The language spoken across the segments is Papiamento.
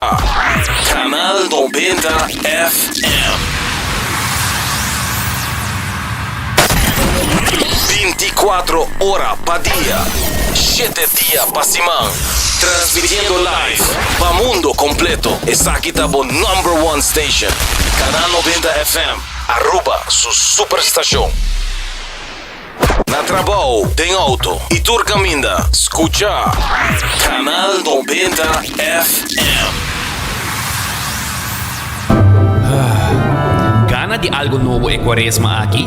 Canal 90 FM. 24 ora pa dia, 7 dia pa siman. Transmitiendo live pa mundo completo. Esaki ta bo number one station. Canal 90 FM, Aruba su superstacion. Na trabou, den auto y tur caminda, scucha Canal 90 FM. Gana di algo nobo e cuaresma aki?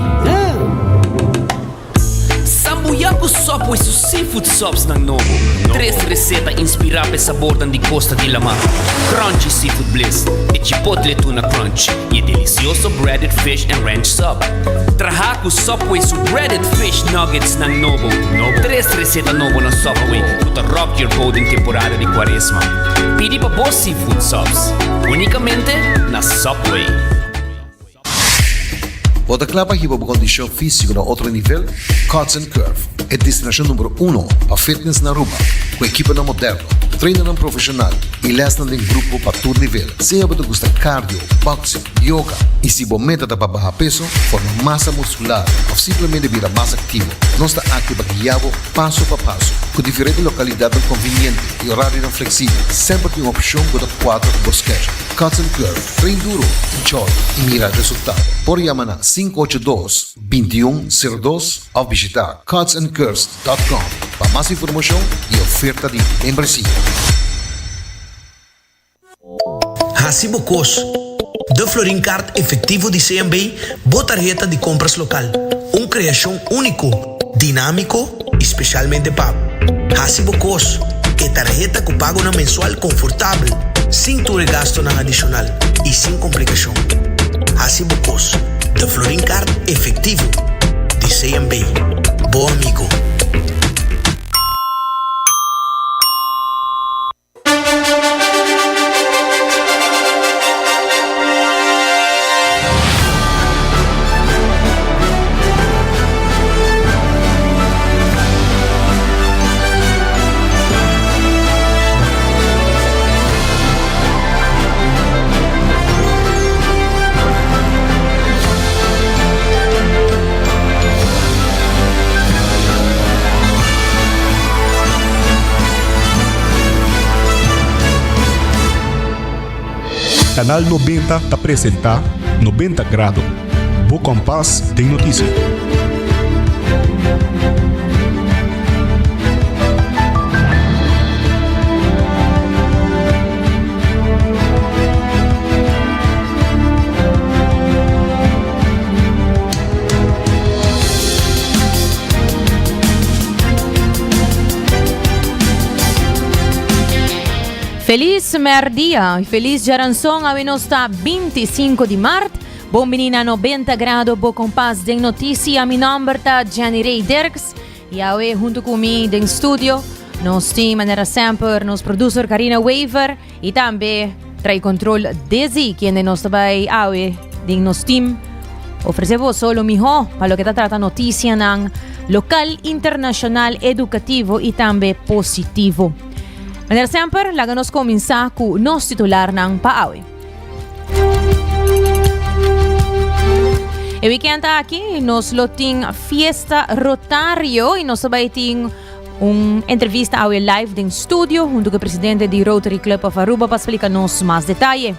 Sambuya cu Subway su seafood subs nan nobo. Tres receta inspira p'e sabornan di costa di lama, Crunchy Seafood Bliss, e Chipotle Tuna Crunch y e delicioso Breaded Fish and Ranch Sub. Traha cu Subway su Breaded Fish Nuggets nan nobo. Tres receta nobo na Subway cu ta rock your boat den temporada di cuaresma. Pidi pa bo seafood subs unicamente na Subway. Bo ta kla pa hiba bo kondishon físiko na otro nivel? Cuts and Curve, e destinashon numero uno pa fitness na Aruba, ku ekiponan moderno, trainernan profeshonal i lèsnan den grupo pa tur nivel. Sea bo ta gusta cardio, boxing, yoga i si bo meta ta pa baha peso, forma masa muskular òf simplemente bira mas aktivo, nos ta aki pa guia bo paso pa paso. Ku diferente lokalidatnan konviniente i orarionan fleksibel, semper tin un opshon ku ta kuadra ku bo schedule. Cuts and Curve, train duro, enjoy y mira resultado. Por yama na 582 2102 of bishita cutsandcurves.com pa mas informacion y oferta di membresia. Hasi bo kos. De Florin Card Efectivo di CMB, bo tarheta di compras local. Un creacion unico, dinamico y specialmente pa bo. Hasi bo kos. E tarheta ku pagonan mensual konfortabel, sin tur e gastonan adishonal i sin komplikashon. Hasi bo kos. De Florin Card Efectivo di CMB. Bo amigo. Canal 90 ta presenta 90 Grado, bo kompas den noticia. Feliz merdia y feliz djaranson awe nos ta 25 di maart. Bon bini na 90 grado bo kompas den noticia. Mi nomber ta Jenny Ray Dirks y awe hunto cu mi den studio nos tin manera semper nos producer Karina Wever y tambe Trai control Desi, kende nos ta bai awe den nos team. Ofrece boso lo miho pa loke ta trata noticianan local, internacional, educativo y tambe positivo. Manera semper, laga nos comienza cu nos titularnan pa awe. E weekend aki nos lo tin fiesta Rotario y nos ta bai tin Un entrevista awe live den studio hunto cu e presidente di Rotary Club of Aruba pa splica nos mas detaye.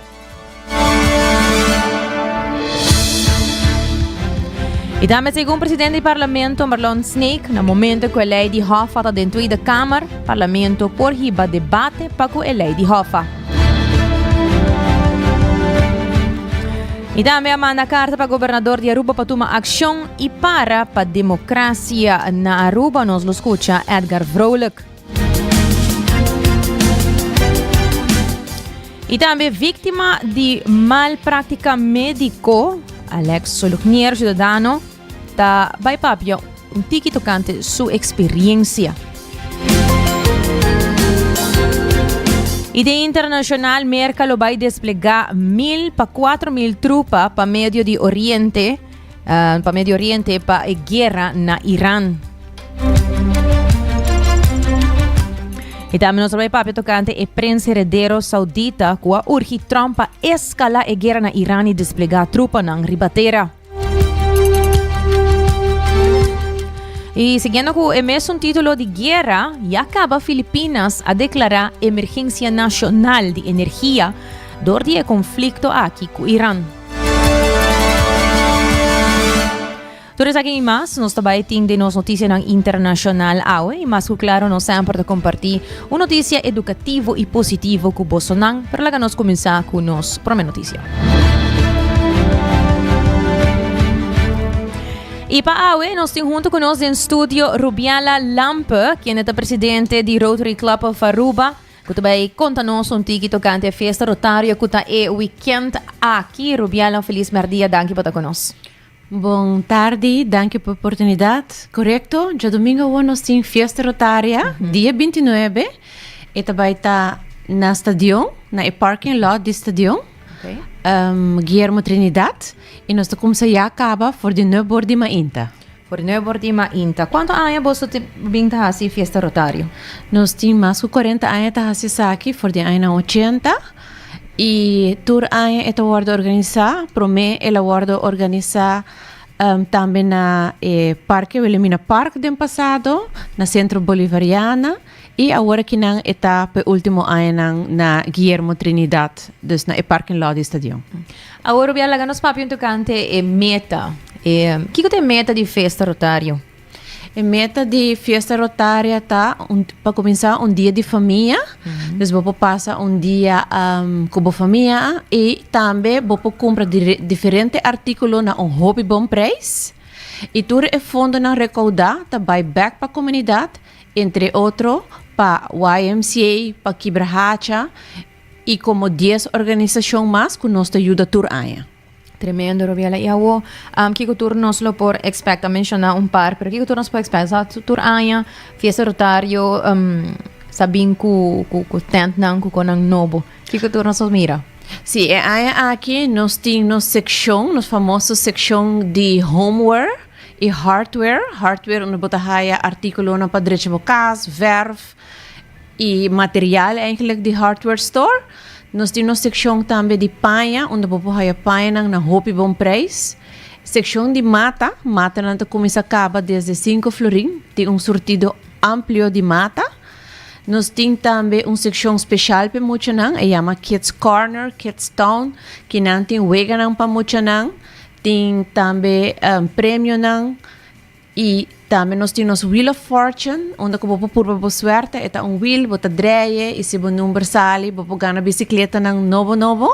Y tambe segun presidente di parlamento Marlon Snake, na momento cu e ley di Hoffa ta den Tweede Kamer, parlamento por hiba debate pa cu e ley di Hoffa. Y tambe a manda carta pa gobernador di Aruba pa tuma accion y para pa democracia na Aruba. Nos lo scucha Edgar Vrolijk. Y tambe víctima di mal práctica médico, Alex Solognier, ciudadano, ta bai papia un tiki tocante su experiencia. Y de internacional, Merca lo bai desplega mil pa 4000 trupa pa medio di Oriente, uh, pa Medio Oriente pa e guerra na Iran. Y tambe nos ta bay papia tocante e prins heredero Saudita cu a urgi Trump pa escala e guera na Iran y desplega trupanan riba tera. Y siguiendo cu e mesun titulo di guera, ya caba Filipinas a declara emergencia nacional di energia door di e conflicto aki cu Iran. Tur esaki y mas nos ta bay tin den nos noticianan internacional awe y mas cu claro nos semper ta comparti un noticia educativo y positivo cu bosonan, pero laga nos cuminsa cu nos prome noticia. Y pa awe nos tin hunto cu nos den studio Rubiala Lampe, quien ta presidente di Rotary Club of Aruba, cu ta bay conta nos un tiki tocante e fiesta rotario cu ta e weekend aki. Rubiala, un feliz merdia, danki pa ta cu nos. Bon tardi, danki pa oportunidad. Corecto, djadomingo awor nos tin Fiesta Rotaria, dia 29. E ta bai ta na stadion, na e parking lot di stadion. Um, Guillermo Trinidad. Y nos ta kumsa ya kaba for di nuebe or di mainta. For di nuebe or di mainta. Cuanto aña boso ta bin ta haci Fiesta Rotario? Nos tin mas ku 40 aña ta haci esaki, for di añanan 80. Y tur aña e ta wordo organisa. Prome el a wordo organisa tambe na e parke Wilhelmina Park den pasado, na Centro Bolivariana y awor akinan e ta pa e ultimo añanan na Guillermo Trinidad, dus na e parking lot di stadion. Awor Rubiel laga nos papia un tocante e meta. E kiko ta e meta di Festa Rotario? E meta di Fiesta Rotaria ta un, pa kuminsá un dia di famia. Dus bo por pasa un dia ku bo famia i tambe bo por kumpra diferente artíkulo na un hopi bon preis. I tur e fondonan rekoudá ta bai bèk pa komunidat, entre otro pa YMCA, pa Kibrahacha i komo dies organisashon mas ku nos ta yuda tur aña. Tremendo, Rubiela. Y awo, um, kiko tur nos lo por expect? A menciona un par, pero kiko tur nos por expect? Sa, tur aña, fiesta rotario, um, sa bin ku, ku, ku tentnan, ku konan nobo. Kiko tur nos lo mira? Sí, e aña aki nos tin nos seccion, nos famoso seccion di homeware y hardware. Hardware unda bo ta haya artículonan pa drecha bo cas, verf y material eigenlijk di hardware store. Nos tin nos sekshon tambe di paña unda bo por haya pañanan na hopi bon preis. Sekshon di mata, matanan ta kuminsá kaba desde sinku florin, tin un surtido amplio di mata. Nos tin tambe un sekshon speshal pa e muchanan, e yama Kids Corner, Kids Town, kinan tin weganan pa muchanan, tin tambe premionan. I tambe nos tin nos Wheel of Fortune, unda ku bo por purba bo suerte. E ta un wheel, bo ta dreie i si bo number sali, bo por gana bisikletanan nobo nobo.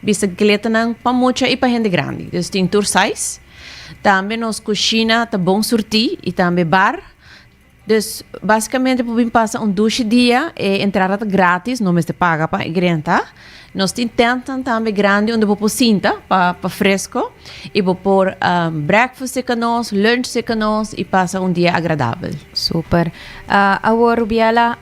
Bisikletanan pa mucha i pa hende grandi. Dus tin tur size. Tambe nos kushina ta bon surtí i tambe bar. Dus basikamente bo bin pasa un dushi dia. E entrada ta gratis, no mester paga pa e grenta. Nos tin tentnan tambe grandi unda bo por sinta pa pa fresco y bo por breakfast cerca nos, lunch cerca nos y pasa un dia agradabel. Super. Awor Rubiela,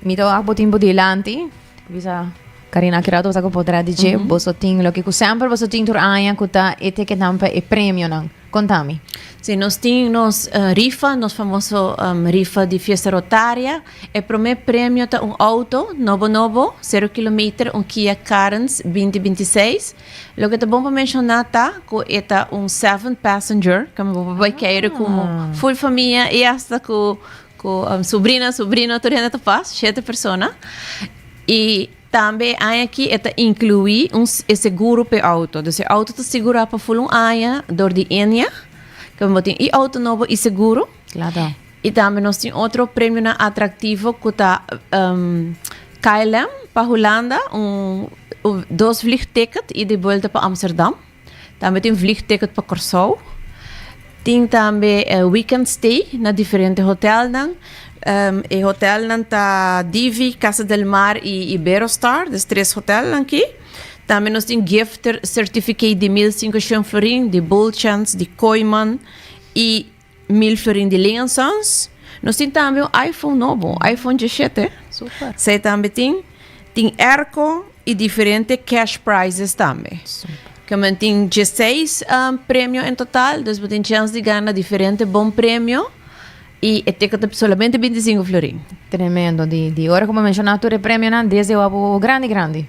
mi ta wak bo tin bo dilanti, bisa Karina aki rato bo sa ku por traha di dje, boso tin loke ku semper boso tin tur aña ku ta e ticketnan pa e premionan. Konta mi. Si, nos tin nos rifa, nos famoso rifa di Fiesta Rotaria. E promé premio ta un outo nobo nobo, sero kilometer, un Kia Carens binti 26. Loke ta bon pa menshoná ta ku e ta un seven passenger, ku bo por bai keiru ku full famia i asta ku ku subrina, subrino, tur hende ta pas, shete persona. I Tambe e aña aki e ta inkluí un e seguro p'e outo. Dus e outo ta sigurá pa ful un aña dor di Ennia. Ke bo tin i outo nobo i seguro. Klaro. I tambe nos tin otro premionan atraktivo ku ta KLM pa Hulanda, un dos vliegticket ida i buelta pa Amsterdam. Tambe tin vliegticket pa Kòrsou. Tin tambe weekend stay na diferente hotelnan. E hotelnan ta Divi, Casa del Mar i Iberostar, des tres hotelnan aki. Tambe nos tin gift certificate di 1500 florin di Bulchans, di Kooyman i 1000 florin di Ling Sons. Nos tin tambe un iPhone nobo, iPhone 17. Super. Esei tambe tin. Tin airco y diferente cash prizes tambe. Super. Ke men tin 16 um, premio en total, dus bo tin chance di gana diferente bon premio. Y e ticket ta solamente 25 florin. Tremendo. Di, di ora cu bo menciona tur e premionan, desde bo grandi grandi.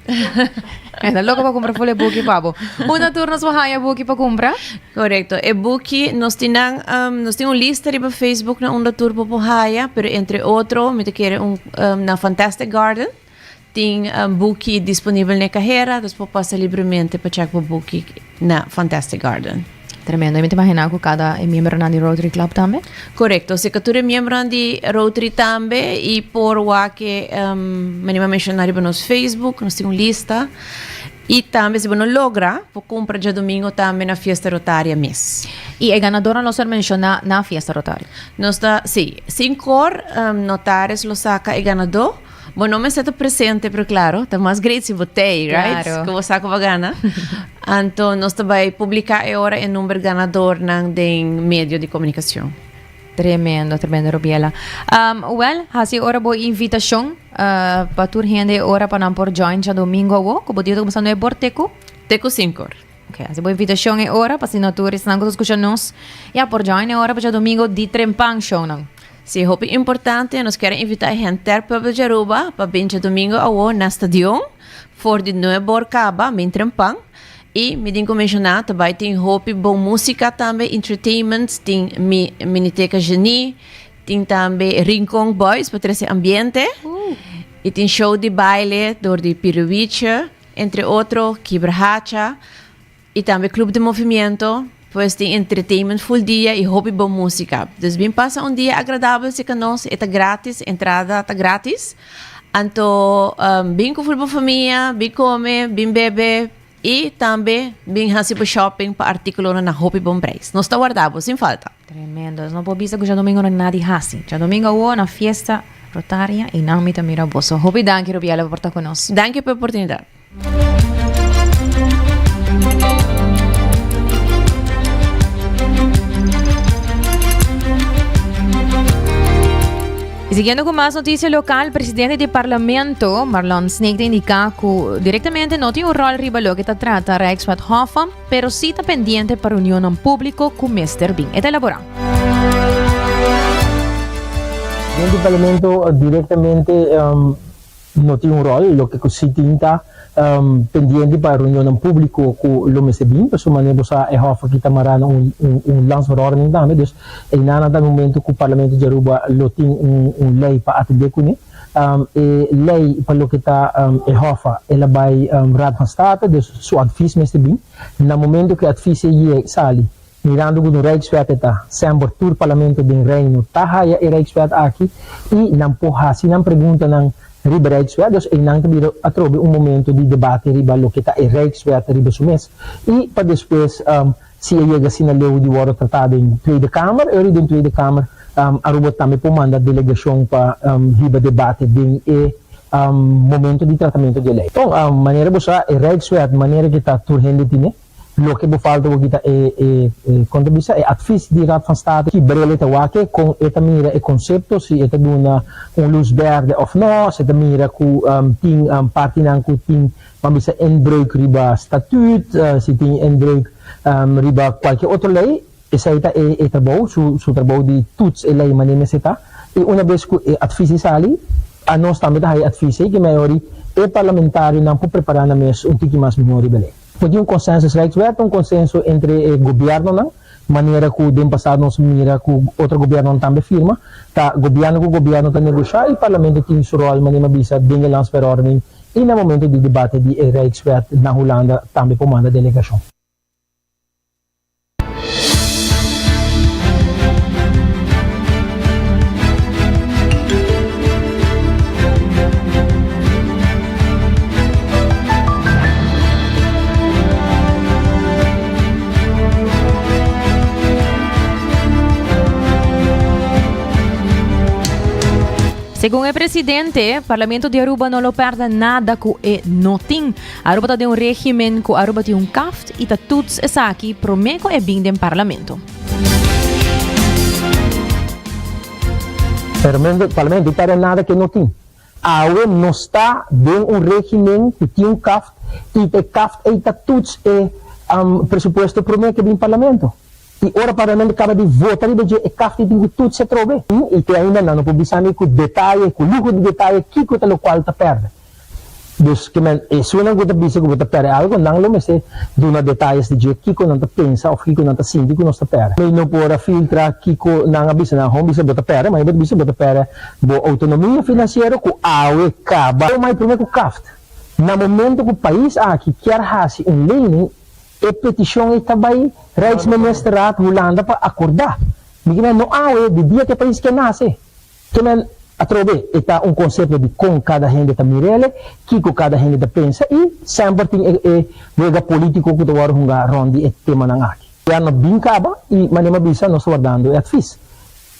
E ta loco pa cumpra full e buki pa bo. Unda tur nos por haya buki pa cumpra? Correcto. E buki nos tin nan, um, nos tin un lista riba Facebook na unda tur bo por haya, pero entre otro mi ta kere un um, na Fantastic Garden tin um, buki disponibel na e cajera, dus por pasa libremente pa check bo buki na Fantastic Garden. Tremendo. Y mi ta imagina cu cada e miembronan di Rotary Club tambe? Correcto. Si tur e miembronan di Rotary tambe y por wak um, manera mi a menciona riba nos Facebook, nos tin un lista. Y tambe si bo no logra, por cumpra djadomingo tambe na Fiesta Rotaria mes. Y e ganadornan lo ser menciona na Fiesta Rotaria? Nos ta, si. Sin cor, um, notaris lo saca e ganador. Bo no mester ta presente, pero claro, ta mas great si bo t'ei, right? Claro. Cu bo sa cu bo gana. Anto nos ta bay publica e ora e number ganadornan den medio di comunicacion. Tremendo, tremendo Rubiela. Um, well, haci ora bo invitacion uh, pa tur hende ora pa nan por join djadomingo awo, cu bo dia ta cuminsa nuebe or te cu? Te cu cinco or. Ok, haci bo invitacion e ora pa asina tur esnan cu ta scucha nos ya por join e ora pa djadomingo di trempan shownan. Si, hopi importante, nos kier a invita e henter pueblo di Aruba pa bin djadomingo awo na stadion for di nuebe or caba, min trempan. Y mi tin cu menciona ta bay tin hopi bon musica tambe, entertainment, tin mi Miniteca Genie, tin tambe Rincon Boys pa trece ambiente. Y tin show di baile door di Piruwiche, entre otro, Kibrahacha. Y tambe Club de Movimiento, pues tin entertainment full dia y hopi bon musica. Dus bin pasa un dia agradabel cerca nos, e ta gratis, entrada ta gratis. Anto bin cu full bo famia, bin come, bin bebe y tambe bin haci bo shopping pa articulonan na hopi bon prijs. Nos ta warda bo sin falta. Tremendo, nos no por bisa cu djadomingo no nadi haci. Djadomingo awo na fiesta Rotaria y nan mi ta mira boso. Hopi danki Rubiela pa por ta cu nos. Danki pa e oportunidad. Y siguiendo cu mas noticia local, presidente di Parlamento, Marlon Sneek, ta indica cu directamente no tin un rol riba loke ta trata Rijkswet Hoffa, pero sí ta pendiente pa reunionnan publico cu mester bin. E ta elabora. Den di Parlamento directamente No tin un ròl, loke ku si tin ta pendiente pa reunionnan públiko ku lo mester bin, pasobra manera bo sa e hòf aki ta mará na un un landsverordening tambe, dus einan nan ta momento ku Parlamento di Aruba lo tin un un lei pa atendé kuné. E lei pa loke ta e hòf el a bai Raad van State, dus su advies mester bin. Na momento ku e advies ei sali, Mirando cu no Rijkswet e ta, semper tur Parlamento den Reino ta haya e Rijkswet aki y nan por haci nan preguntanan riba Rijkswet, dus eynan ta bira atrobe un momento di debate riba loke ta e Rijkswet riba su mes y pa despues si e yega asina leu di wordo trata den Tweede Kamer, eur y den Tweede Kamer Aruba tambe por manda delegacion pa hiba debate den e momento di tratamento di e ley. Bon, manera bo sa e Rijkswet manera ke ta tur hende tine. Loke bo falta bo kita e e kon ta bisa e advies di Raad van State ki bril e ta wak e kon e ta mira e konsepto si e ta duna un lus berde of no si e ta mira ku tin partinan ku tin ban bisa inbreuk riba statuut si tin inbreuk riba kualke otro lei esei ta e e trabou su su trabou di toets e lei manera mester ta i una bes ku e advies ei sali anos tambe ta haya advies ei ke mei ori e parlamentarionan por prepara nan mes un tiki mas mihor riba lei. No tin un consensus Rijkswet ta un consenso entre e gobiernonan, manera cu den pasado nos mira cu otro gobiernonan tambe firma, ta gobierno cu gobierno ta negosha y parlamento tin su rol manera mi a bisa den e landsverordening y na momento di debate di e Rijkswet na Hulanda tambe por manda delegacion. Segun e presidente, Parlamento di Aruba no lo perde nada cu e no tin. Aruba ta den un regimen cu Aruba tin un kaft y ta toets esaki prome cu e bin den Parlamento. Parlamento, Parlamento y perde nada cu e no tin. Awe nos ta den un regimen cu tin un kaft y e kaft ey ta toets e presupuesto prome cu e bin Parlamento. I ora Parlamento kaba di vota riba dje, e CAFT tin ku tutsi atrobe. I te ainda nan no por bisa mi ku detaye, ku luho di detaye, kiko ta lokual ta pèrdè. Dus, ke men, esunnan ku ta bisa ku bo ta pèrdè algu, nan lo mester duna detayes di dje, kiko nan ta pensa òf kiko nan ta sinti ku nos ta pèrdè. Mi no por a filtra kiko nan a bisa, nan hon bisa bo ta pèrdè, ma bo ta bisa bo ta pèrdè bo outonomia finansiero ku awe kaba. Mai promé ku CAFT, na momento ku pais aki kier hasi un lening, E petishon ei ta bai Rijksministerraad Hulanda pa akordá. Mi ke men no awe di dia ku e pais ke nase. Ke men atrobe e ta un konsepto di kon kada hende ta mir'ele, kiko kada hende ta pensa i semper tin e e wega polítiko ku ta wòrdu hungá rònt di e temanan aki. Ya no bin kaba i manera mi a bisa nos ta wardando e atvis.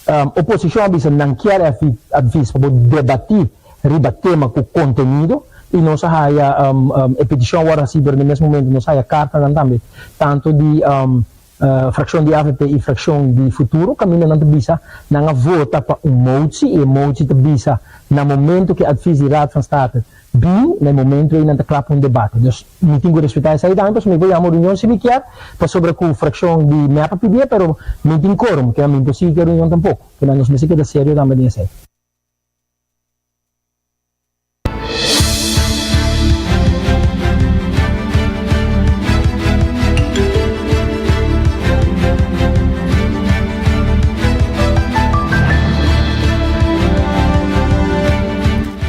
Oposishon a bisa nan kier e advis pa bo debatí riba tema ku kontenido i nos a haya e petishon a wòrdu hasí pero na e mes momento nos a haya kartanan tambe tantu di frakshon di avp i frakshon di Futuro kaminda nan ta bisa nan a vota pa un motsi i e motsi ta bisa na momento ku e advis di Raad van State Bin na e momento ei nan ta kla pa un debate. Dus mi tin ku respetá esei tambe pasobra mi por yama un reunion si mi kier, pasobra ku frakshon di mep a pidié, pero mi tin korum, keda mi no por sigui ku e reunion tampoko. Keda nos mester keda serio tambe den esei.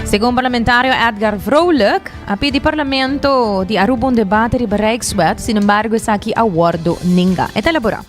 Segun parlamentario Edgar Vrolijk a pidi parlamento di Aruba un debate riba Rijkswet, sin embargo esaki a wordo ninga. E ta elabora.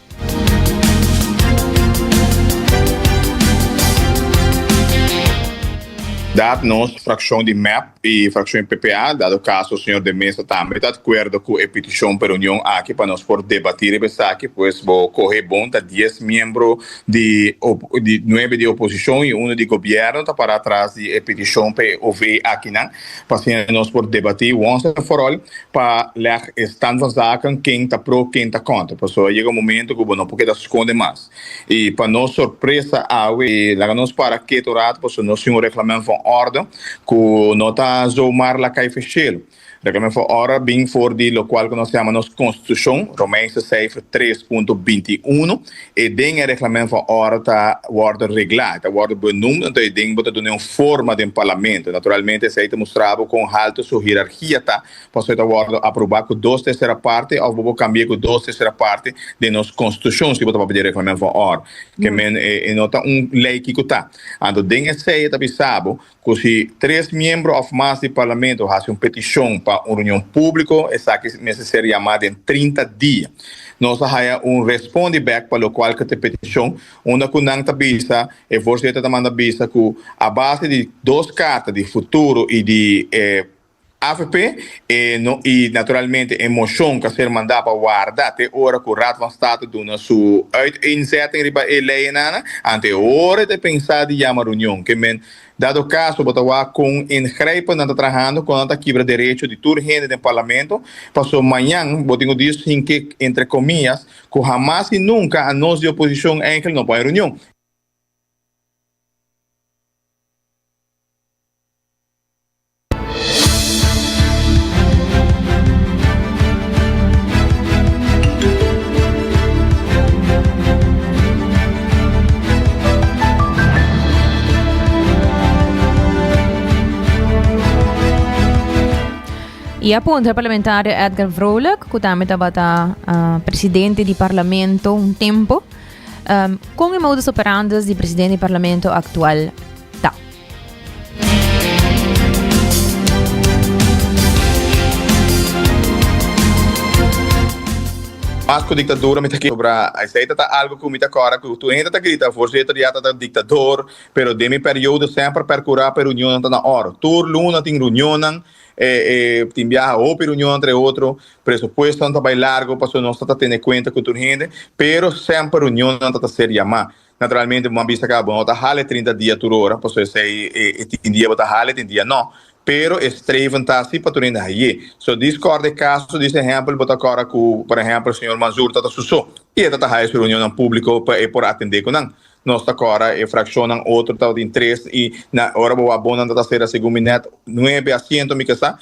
Dat nos fraccion di mep y fraccion di PPA, dado caso señor De Meza tambe ta acuerdo cu e peticion pa reunion aki pa nos por debati riba esaki, pues bo coge bon ta dies miembro di di nuebe di oposicion y uno di gobierno ta para atras di e peticion pa e OV akinan pa asina nos por debati once and for all pa leg e stand van zaken ken ta pro ken ta contra, pasobra a yega un momento cu bo no por keda sconde mas. Y pa nos sorpresa awe laga nos para keto rato pasobra nos tin un reglamento van orde cu no ta zomaar la cay feshelo. Reglamento van orde bin for di locual cu nos yama nos Constitucion, Romeinse cijfer tres punto binti uno. E den e reglamento van orde ta wordo regla, e ta wordo benoemd, anto e den bo ta duna un forma den parlamento. Naturalmente esey ta mustra bo con halto su hierarchia ta. Pasobra e ta wòrdu aprobá ku dos tersera parti òf bo por kambi'é ku dos tersera parti den nos konstitushon si bo ta papia di reglamento van òrde. Ke men e no ta un lei kiko ta. Anto den esei e ta bisa bo ku si tres miembro òf mas di parlamento hasi un petishon pa un reunion públiko esaki mester ser yamá den 30 dia. Nos a haya un respondi bèk pa lokual ku ta e petishon unda ku nan ta bisa e voorzitter ta manda bisa ku a base di dos karta di Futuro i di e Avp e no y naturalmente e mocion cu a ser manda pa warda te ora cu Raad van State duna su uiteenzetting riba e leyenana, ante e ora e ta pensa di yama reunion. Ke men dado caso bo ta wak con ingrijpend nan ta trahando, con nan ta kibra derecho di tur hende den parlamento, paso mañan bo tin cu dios hinke entre comillas cu hamas y nunca anos di oposicion eigenlijk no por hay reunion. Y a puntra parlamentario Edgar Vrolijk, cu tambe tabata uh, presidente di parlamento un tempo, um, con e modus operandi di presidente di parlamento actual ta. Mas ku diktadura mi ta kibra. Esei ta ta algu ku mi ta kòrda ku tur hende ta grita, voorzitter ya ta ta diktador, pero den mi periodo semper perkurá pa e reunionnan ta na òrdu. Tur luna tin reunionnan, tin biaha hopi reunion entre otro, presupuestonan ta bai largu pasobra nos ta ta tene kuenta ku tur hende, pero semper reunionnan ta ta ser yamá. Naturalmente bo a bisa ka bo no ta hala e 30 dia tur ora, pasobra esei e tin dia bo ta hala e tin dia no. Pero e streven ta si pa tur hende haye. So dis kòrda e kaso, dis ehèmpel bo ta kòrda ku por ehèmpel señor Manzoor ta ta su so i e ta ta haya su reunionnan públiko pa e por atendé ku nan. Nos ta kòrda e frakshonnan otro tabatin tres i na ora bo wak bon nan ta ta sera segun mi nèt nuebe asiento mi ke sa.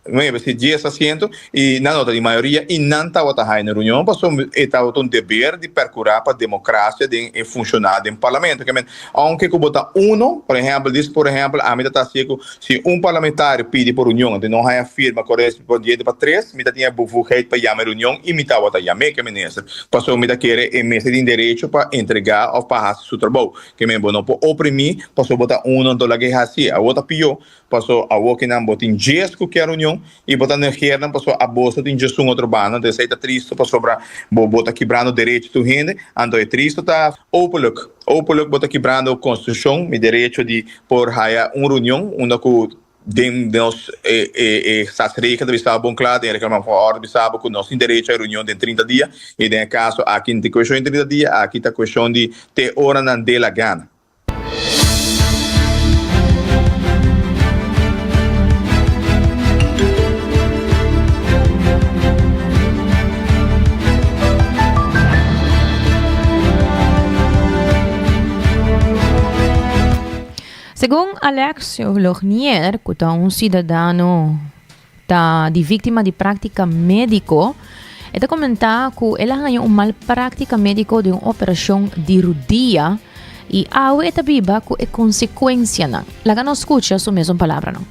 Nuebe si dies asiento y nan no ta di mayoria y nan tabata haya na reunion pasobra e tabata un deber di percura pa democracia den e funciona den parlamento. Ke men aunke cu bo ta uno, por ehempel, dis por ehempel ami ta ta hacié cu si un parlamentario pidi pa reunion anto no haya firma correspondiente pa tres mi ta tin e bevoegheid pa yama e reunion y mi tabata yam'é ke minister pasobra mi ta kere e mester tin derecho pa entrega of pa haci su trabou. Ke men bo no por oprimi pasobra bo ta uno anto lag'é haci. Awor ta pio Paso awor ki nan bo tin djes ku kia reunion i bo ta negeer nan paso aboso tin djesun otro banda anto esei ta tristo pasobra bo bo ta kibrando derecho tur hende anto e tristo ta openlijk openlijk bo ta kibrando konstitushon mi derecho di por haya un reunion unda ku den nos e e e staatsregel ta bisa bon kla den reglamento van orde bisa bo ku nos tin derecho a reunion den trinta dia i den e kaso aki no tin kueshon di trinta dia aki ta kueshon di te ora nan de la gana. Segun Alexio Lognier, ku ta un siudadano ta di víktima di práktika médiko, e ta komentá ku el a haña un mal práktika médiko den un operashon di rudia i awe e ta biba ku e konsekuensianan. Laga nos skucha su mesun palabranan.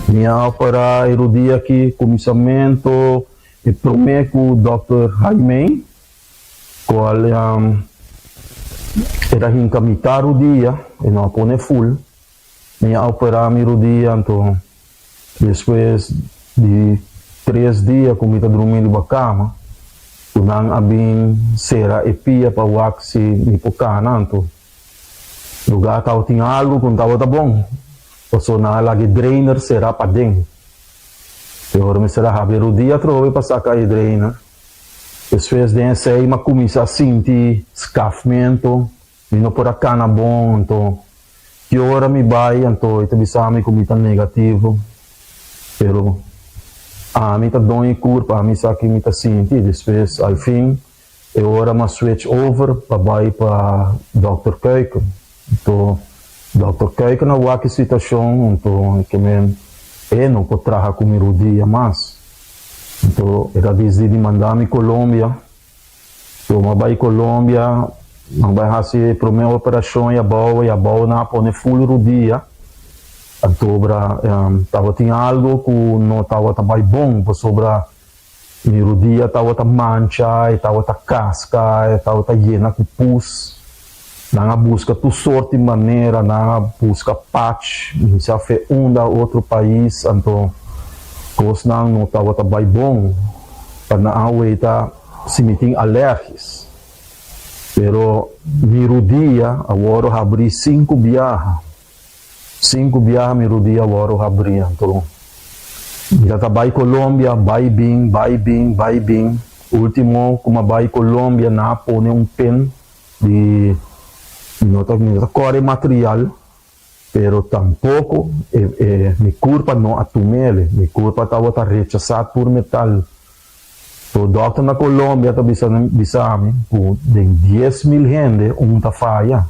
Mi a operá e rudia aki kuminsamentu e promé ku dòkter Jaime. Cual e ta hinca mitad rudia, e no a pone full. Mi a opera mi rudia anto despues di tres dia cu mi ta drumi riba cama, cu nan a bin cera e pia pa wak si mi por cana anto lugar tabatin algo cu no tabata bon, pasobra nan a laga e drainer cera paden. E ora mester a habri e rudia atrobe pa saca e drainer. Despues den esei m'a cuminsa sinti skafmento, mi no por a cana bon, anto ki ora mi bai anto e ta bisa mi cu mi ta negativo, pero ami ta doño e curpa, ami sa ki mi ta sinti, despues al fin e ora m'a switch over pa bai pa Dokter Kuiken, anto Dokter Kuiken a wak e situacion anto e ke e no por traha cu mi rudia mas. Anto e ta disdi di manda mi Colombia. So mi a bai Colombia, mi a bai hasi e prome operacion y abao y abao nan a pone full rudia. Antobra tabatin algo cu no tabata bai bon pasobra mi rudia tabata mancha, e tabata casca, e tabata yena cu pus. Nan a busca tur sort di manera, nan a busca patch, mi sa fe unda otro pais, anto cosnan no tabata bay bon pa nan a weta si mi tin alergis. Pero mi rudia a worde habri cinco biaha. Sinku biaha mi rudia wòrdu habrí anto mi ta ta bai Colombia bai bin bai bin bai bin ultimo ku mi a bai Colombia nan a pone un pen di mi no ta mi no ta kòrda e material pero tampoko e e mi kurpa no a tumele mi kurpa tabata rechasá tur metal so dòkter na Colombia ta bisa bisa mi ku den diesmil hende un ta faya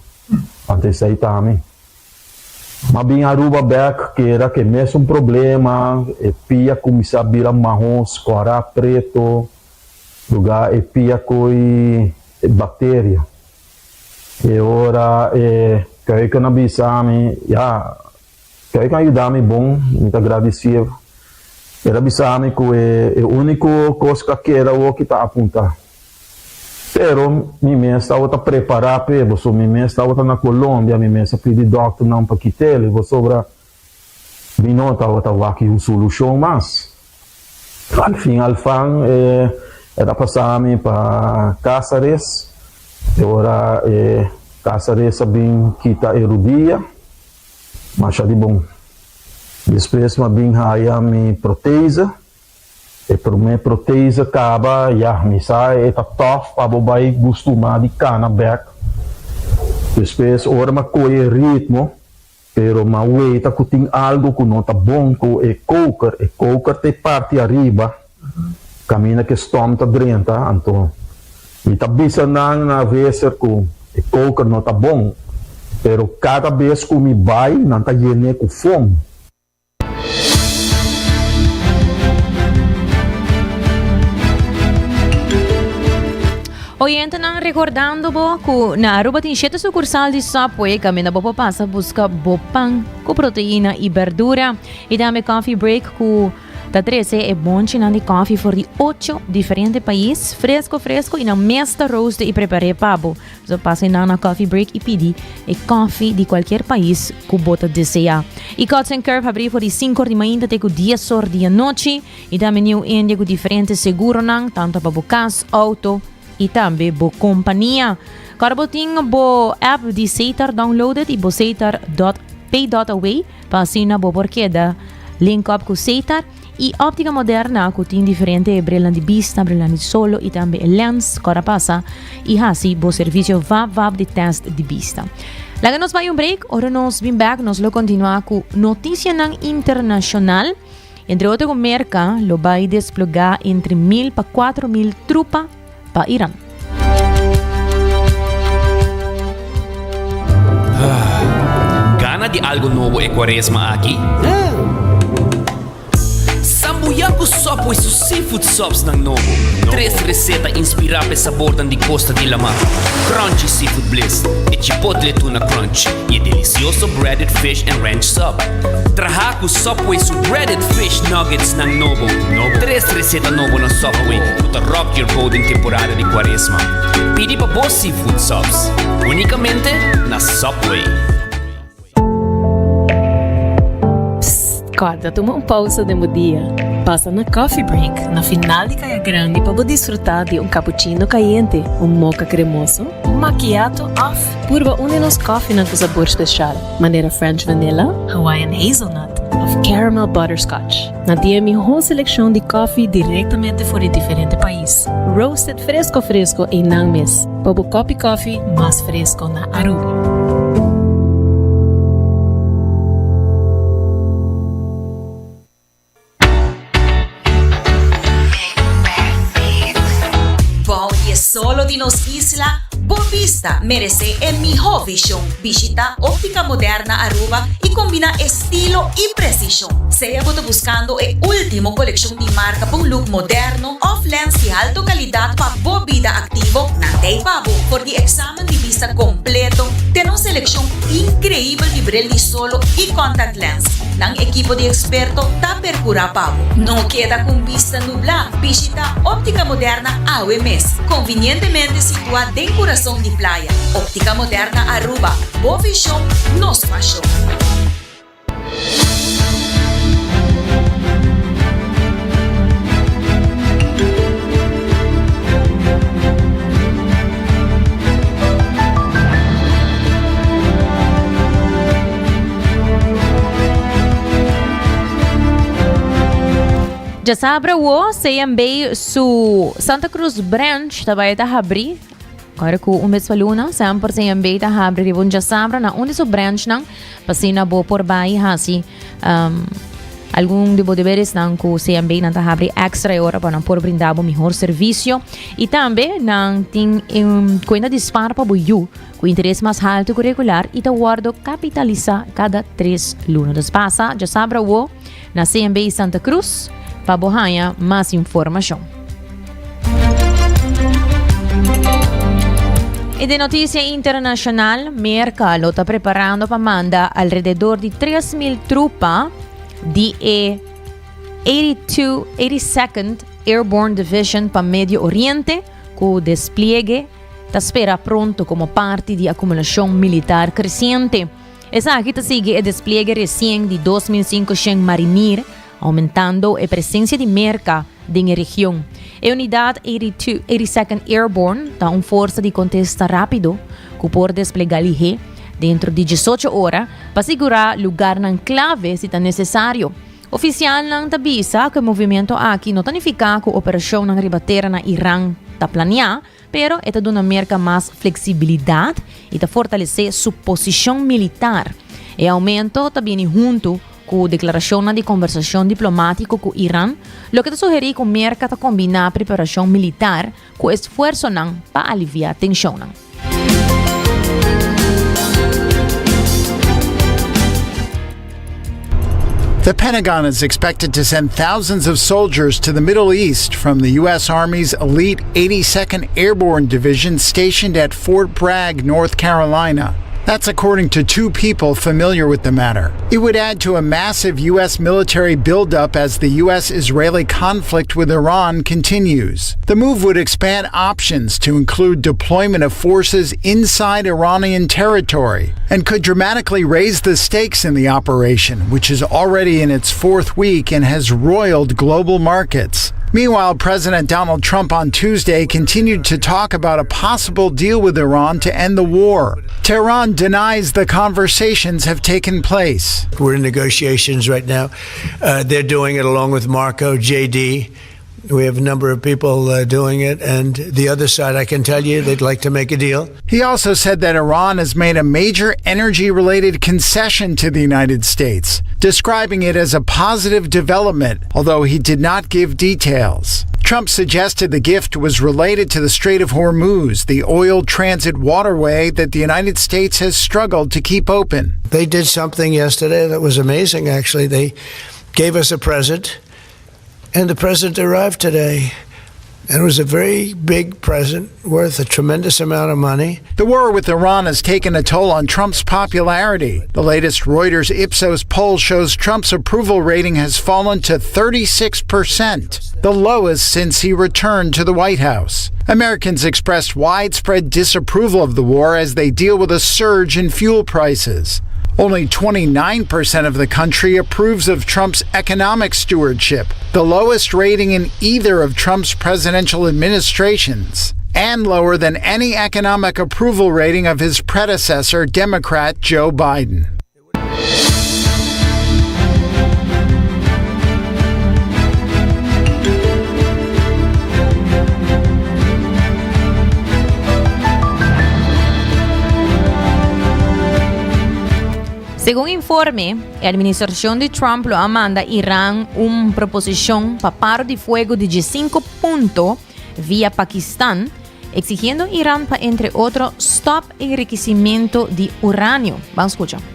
anto esei ta mi. M'a bin Aruba bek keda ke mesun problema, e pia kuminsá bira mahos, kòrá preto, lugá e pia koi bakteria. E ora e keuken a bisa mi, ya, keuken a yuda mi bon, mi ta gradisié. El a bisa mi ku e úniko kos ku a keda awoki ta apuntá. Pero mi mes tabata prepará p'e, pasobra mi mes tabata na Colombia, mi mes a pidi dòkternan pa kit'el, pasobra mi no tabata wak un solushon mas. Al fin al fan e ta pasa mi pa Cáceres, e ora e Cáceres a bin kita e rudia, masha di bon. Despues mi a bin haya mi protese. E promé protese kaba, ya, mi sa e ta tòf pa bo bai gustumá di kana bèk. Despues ora mi a kohe e ritmo, pero mi a weta ku tin algu ku no ta bon ku e koker. E koker ta e parti ariba, kaminda ku e stòm ta drenta. Anto mi ta bisa nan na Visser ku e koker no ta bon. Pero kada bes ku mi bai, nan ta yen'é ku fon. Oyentenan recordando bo cu na Aruba tin shete sucursal di Subway caminda bo por pasa busca bo pan cu proteina y berdura y tambe coffee break cu ta trece e bonchinan di coffee for di ocho diferente pais fresco fresco y nan mes ta roast y prepare pa bo. So pasa einan na Coffee Break y pidi e koffie di cualkier pais cu bo ta desea. Y Cuts and Curve habri for di 5 or di mainta te cu 10 or di anochi. Y tambe New India cu diferente seguronan, tanto pa bo cas, auto y tambe bo compania. Ora bo tin bo app di Setar downloaded y bo setar.pay.away pa asina bo por keda link up cu Setar. Y Optica Moderna cu tin diferente brilnan di bista, brilnan di solo y tambe e lens cu ora pasa y haci bo servicio vap vap di test di bista. Laga nos bay un break, ora nos bin back nos lo continua cu noticianan internacional. Entre otro cu Merca lo bay desploga entre mil pa 4000 trupa pa Iran. Gana di algo nobo e cuaresma aki? Sambuya cu Subway su seafood subs nan nobo. Tres receta inspira p'e sabornan di costa di lama. Crunchy Seafood Bliss, e Chipotle Tuna Crunch y e delicioso Breaded Fish and Ranch Sub. Traha cu Subway su Breaded Fish Nuggets nan nobo. Tres receta nobo na Subway cu ta rock your boat den temporada di cuaresma. Pidi pa bo seafood subs unicamente na Subway. Psst, corda tuma un pausa den bo dia. Pasa na Coffee Break na final di Caya Grandi pa bo disfruta di un cappuccino cayente, un mocha cremoso, un macchiato of purba un di nos koffienan cu sabor special, manera French Vanilla, Hawaiian Hazelnut of Caramel Butterscotch. Nan tin e mihó seleccion di koffie directamente for di diferente pais, roasted fresco fresco einan mes, pa bo kopi koffie mas fresco na Aruba. Bou di e solo di nos isla, bo bista meresé e mihó vishon. Bishita Óptica Moderna Aruba i kombiná estilo i presishon. Sea bo ta buskando e último kolekshon di marka pa un look moderno òf lens di alto kalidat pa bo bida aktivo, nan ta ei pa bo. For di eksamen di bista kompleto te nos selekshon inkreibel di bril di solo i contact lens. Nan ekipo di eksperto ta perkurá pa bo. No keda ku un bista nublá, bishitá Óptica Moderna awe mes. Konvinientemente situá den kurason di playa. Óptica Moderna Aruba, bo vishon, nos pashon. Djasabra awo CMB su Santa Cruz Branch ta bai ta habri. Ora ku un bes pa luna, semper CMB ta habri riba un djasabra na un di su branchnan pa asina bo por bai hasi um, algun di bo deberesnan ku CMB nan ta habri extra e ora pa nan por brinda bo mihor servisio. I tambe nan tin un kuenta di spar pa bo yu ku interes mas haltu ku regular i ta wòrdu kapitalisá kada tres luna. Dus pasa djasabra awo na CMB Santa Cruz pa bo haña mas informashon. I den notisia internashonal, Merka lo ta preparando pa manda alrededor di 3.000 trupa di e 82, 82nd Airborne Division pa Medio Oriente ku despliegue ta spera pronto komo parti di akumulashon militar kresiente. Esaki ta sigui e despliegue resien di 2.500 marinir, aumentando e presensia di Merka den e region. E unidat 82nd Airborne ta un forsa di kontesta rápido ku por desplegá lihé dentro di 18 ora pa sigurá lugarnan klave si ta nesesario. Ofisialnan ta bisa ku e movimento aki no ta nifiká ku operashonnan riba tera na Iran ta planiá, Pero e ta duna Merka mas fleksibilidat i ta fortalesé su posishon militar. E oumento ta bini huntu ku deklarashonnan di kombersashon diplomátiko ku Iran, loke ta sugerí ku Merka ta kombiná preparashon militar ku esfuersonan pa aliviá tenshonnan. The Pentagon is expected to send thousands of soldiers to the Middle East from the U.S. Army's elite 82nd Airborne Division stationed at Fort Bragg, North Carolina. That's according to two people familiar with the matter. It would add to a massive U.S. military buildup as the U.S. Israeli conflict with Iran continues. The move would expand options to include deployment of forces inside Iranian territory and could dramatically raise the stakes in the operation, which is already in its fourth week and has roiled global markets. Meanwhile, President Donald Trump on Tuesday continued to talk about a possible deal with Iran to end the war. Tehran denies the conversations have taken place. We're in negotiations right now. Uh, they're doing it along with Marco, JD. We have a number of people uh, doing it. And the other side, I can tell you, they'd like to make a deal. He also said that Iran has made a major energy related concession to the United States, describing it as a positive development, although he did not give details. Trump suggested the gift was related to the Strait of Hormuz, the oil transit waterway that the United States has struggled to keep open. They did something yesterday that was amazing, actually. They gave us a present, and the present arrived today. And it was a very big present worth a tremendous amount of money. The war with Iran has taken a toll on Trump's popularity. The latest Reuters Ipsos poll shows Trump's approval rating has fallen to 36%, the lowest since he returned to the White House. Americans expressed widespread disapproval of the war as they deal with a surge in fuel prices. Only 29% of the country approves of Trump's economic stewardship, the lowest rating in either of Trump's presidential administrations, and lower than any economic approval rating of his predecessor, Democrat Joe Biden. Segun informe, e administracion di Trump lo a manda Iran un proposicion pa paro di fuego di diescinco punto via Pakistan, exigiendo Iran pa entre otro stop enriquecimento di uranio. Ban scucha.